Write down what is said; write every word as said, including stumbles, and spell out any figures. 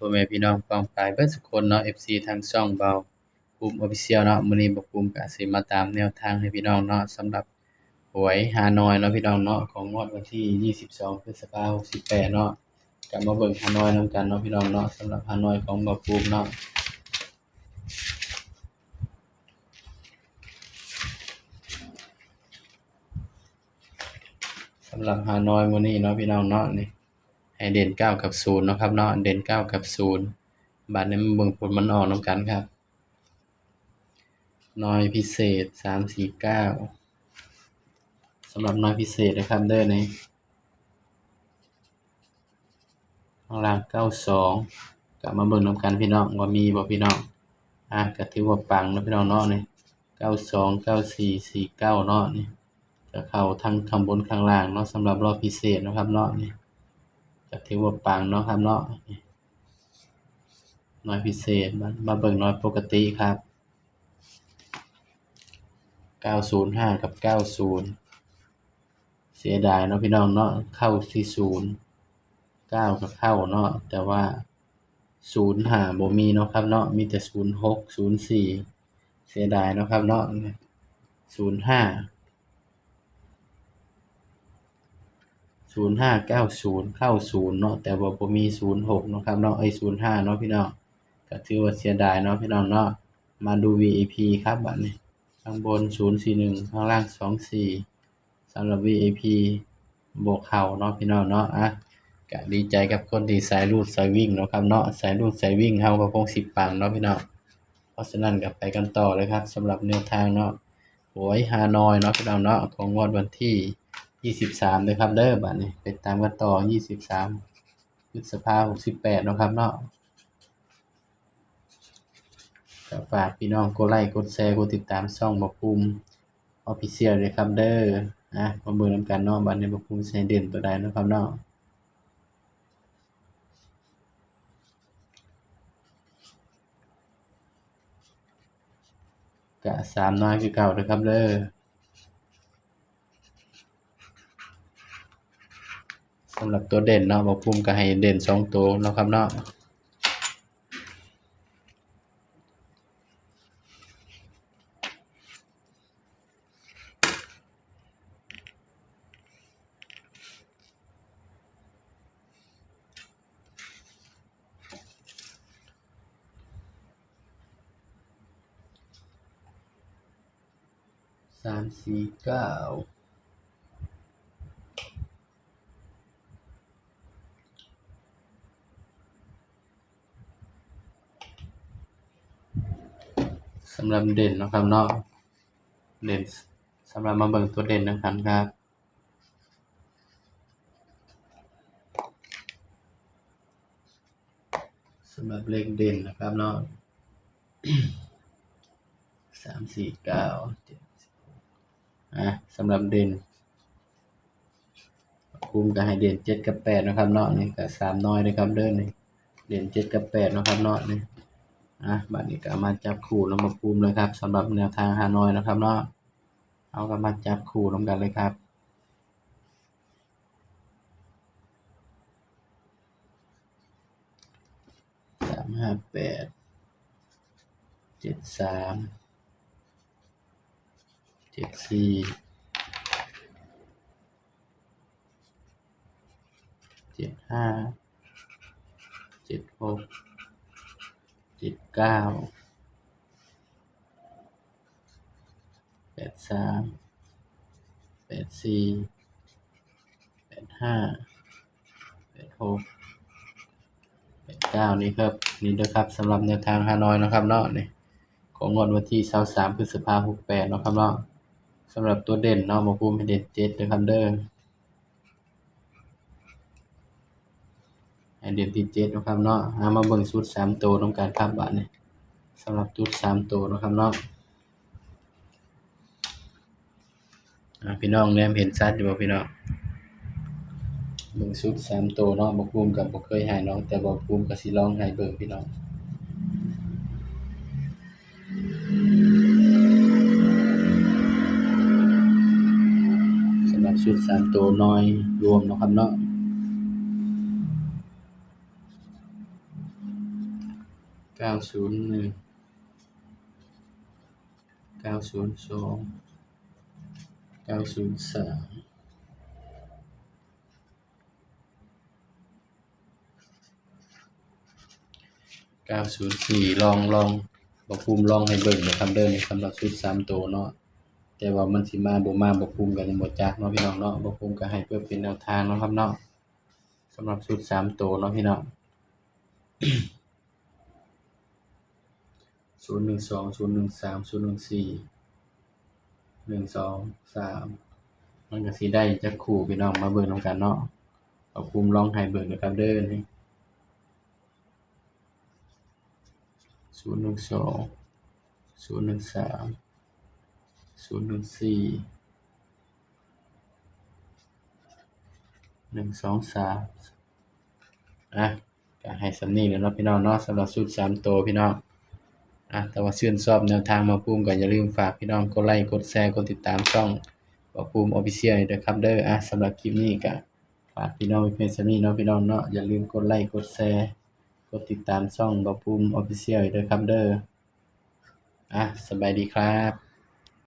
พ่อแม่พี่น้องป้องปายเบิดสุคนเนาะ เอฟซี ทางช่องเบาภูมิ Official เนาะ มื้อนี้บ่าวภูมิก็สิมาตามแนวทางให้พี่น้องเนาะ สำหรับหวยฮานอยเนาะพี่น้องเนาะ ของงวดวันที่ยี่สิบสองพฤษภาหกสิบแปดเนาะ ก็มาเบิ่งฮานอยนำกันเนาะพี่น้องเนาะ สำหรับฮานอยของบ่าวภูมิเนาะ สำหรับฮานอยมื้อนี้เนาะพี่น้องเนาะ นี่ ให้เด่นเก้ากับศูนย์เนาะครับเนาะ เด่นเก้ากับศูนย์ บาดนี้มาเบิ่งผลมันออกนำกันครับ นอยพิเศษ สามสี่เก้า สำหรับนอยพิเศษนะครับเด้อ นี่ ข้างล่าง เก้าสอง ก็มาเบิ่งนำกันพี่น้อง ว่ามีบ่พี่น้อง อ่ะ ก็ถือว่าปังเนาะพี่น้องเนาะ นี่ เก้าสอง เก้าสี่ สี่เก้า เนาะ นี่ ก็เข้าทั้งข้างบนข้างล่างเนาะ สำหรับรอบพิเศษเนาะครับเนาะ นี่ ก็ถือว่าปังเนาะครับเนาะ นี่ นอยพิเศษ มา มาเบิ่งนอยปกติครับ เก้าศูนย์ห้า กับ เก้าศูนย์ เสียดายเนาะพี่น้องเนาะ เข้าที่ศูนย์ เก้า ก็เข้าเนาะ แต่ว่า ศูนย์ห้า บ่มีเนาะครับเนาะ มีแต่ ศูนย์หก ศูนย์สี่ เสียดายเนาะครับเนาะ ศูนย์ห้า ศูนย์ห้า เก้าศูนย์ เข้าศูนย์เนาะ แต่ว่าบ่มี ศูนย์หก เนาะครับเนาะ เอ้ย ศูนย์ห้า เนาะพี่น้อง ก็ถือว่าเสียดายเนาะพี่น้องเนาะ มาดู วี ไอ พี ครับ บัดนี้ ข้างบน ศูนย์สี่หนึ่ง ข้างล่าง สองสี่ สำหรับ วี ไอ พี บ่เข้าเนาะพี่น้องเนาะ อ่ะ ก็ดีใจกับคนที่สายรูดสายวิ่งเนาะครับเนาะ สายรูดสายวิ่งเฮาก็คงสิปังเนาะพี่น้อง เพราะฉะนั้นก็ไปกันต่อเลยครับ สำหรับแนวทางเนาะ หวยฮานอยเนาะพี่น้องเนาะ ของงวดวันที่ยี่สิบสามเลยครับเด้อ บัดนี้ไปตามกันต่อ ยี่สิบสามพฤษภาหกสิบแปดเนาะครับเนาะ ก็ฝากพี่น้องกดไลค์ กดแชร์ กดติดตามช่องบ่าวภูมิ Official เลยครับเด้อ อ่ะ มาเบิ่งนำกันเนาะ บัดนี้บ่าวภูมิสิให้เด่นตัวใดเนาะครับเนาะ ก็สามน้อยคือเก่าเด้อครับเด้อ สำหรับตัวเด่นเนาะ บ่าวภูมิก็ให้เด่นสองตัวเนาะครับเนาะ สามสี่เก้า สำหรับเด่นเนาะครับเนาะ เด่น สำหรับมาเบิ่งตัวเด่นนำกันครับ สำหรับเลขเด่นนะครับเนาะ สามสี่เก้า เจ็ด อ่ะ สำหรับเด่น ภูมิก็ให้เด่นเจ็ดกับแปดนะครับเนาะ นี่ก็สามน้อยนะครับเด้อ นี่ เด่นเจ็ดกับแปดนะครับเนาะ นี่ อ่ะ บัดนี้ก็มาจับคู่นำบ่าวภูมิเลยครับ สำหรับแนวทางฮานอยนะครับเนาะ เฮาก็มาจับคู่นำกันเลยครับ สามห้าแปด เจ็ดสาม เจ็ดสี่ เจ็ดห้า เจ็ดหก เจ็ดเก้า แปดสาม แปดสี่ แปดห้า แปดหก แปดเก้า นี่ครับ นี่เด้อครับ สำหรับแนวทางฮานอยนะครับเนาะ นี่ ของงวดวันที่ยี่สิบสาม พฤษภา หกแปด เนาะครับเนาะ สำหรับตัวเด่นเนาะ บ่าวภูมิให้เด่นเจ็ดเด้อครับเด้อ ให้เด่นที่เจ็ดเนาะครับเนาะ อ่ะ มาเบิ่งชุดสามตัวนำกันครับ บัดนี้ สำหรับชุดสามตัวเนาะครับเนาะ อ่ะ พี่น้องแนมเห็นชัดอยู่บ่พี่น้อง เบิ่งชุดสามตัวเนาะ บ่าวภูมิก็บ่เคยให้น้อง แต่บ่าวภูมิก็สิลองให้เบิ่งพี่น้อง สำหรับชุดสามตัวน้อยรวมเนาะครับเนาะ เก้าศูนย์หนึ่ง เก้าศูนย์สอง เก้าศูนย์สาม เก้าศูนย์สี่ ลอง ลอง บ่าวภูมิลองให้เบิ่งนะครับเด้อ นี่สำหรับชุดสามตัวเนาะ แต่ว่ามันสิมาบ่มา บ่าวภูมิก็ยังบ่จักเนาะพี่น้องเนาะ บ่าวภูมิก็ให้เพื่อเป็นแนวทางเนาะครับเนาะ สำหรับชุดสามตัวเนาะพี่น้อง ศูนย์หนึ่งสอง ศูนย์หนึ่งสาม ศูนย์หนึ่งสี่ หนึ่งสองสาม มันก็สิได้จักคู่พี่น้องมาเบิ่งนำกันเนาะ เอาภูมิลองให้เบิ่งนะครับเด้อ นี่ ศูนย์หนึ่งสอง ศูนย์หนึ่งสาม ศูนย์หนึ่งสี่ หนึ่งสองสาม อ่ะ ก็ให้ส่ำนี้แหละเนาะพี่น้องเนาะ สำหรับชุดสามตัวพี่น้อง อ่ะ แต่ว่าชื่นชอบแนวทางบ่าวภูมิก็อย่าลืมฝากพี่น้องกดไลค์ กดแชร์ กดติดตามช่องบ่าวภูมิ Official ด้วยครับเด้อ อ่ะ สำหรับคลิปนี้ก็ฝากพี่น้องเพียงส่ำนี้เนาะพี่น้องเนาะ อย่าลืมกดไลค์ กดแชร์ กดติดตามช่องบ่าวภูมิ Official ด้วยครับเด้อ อ่ะ สบายดีครับ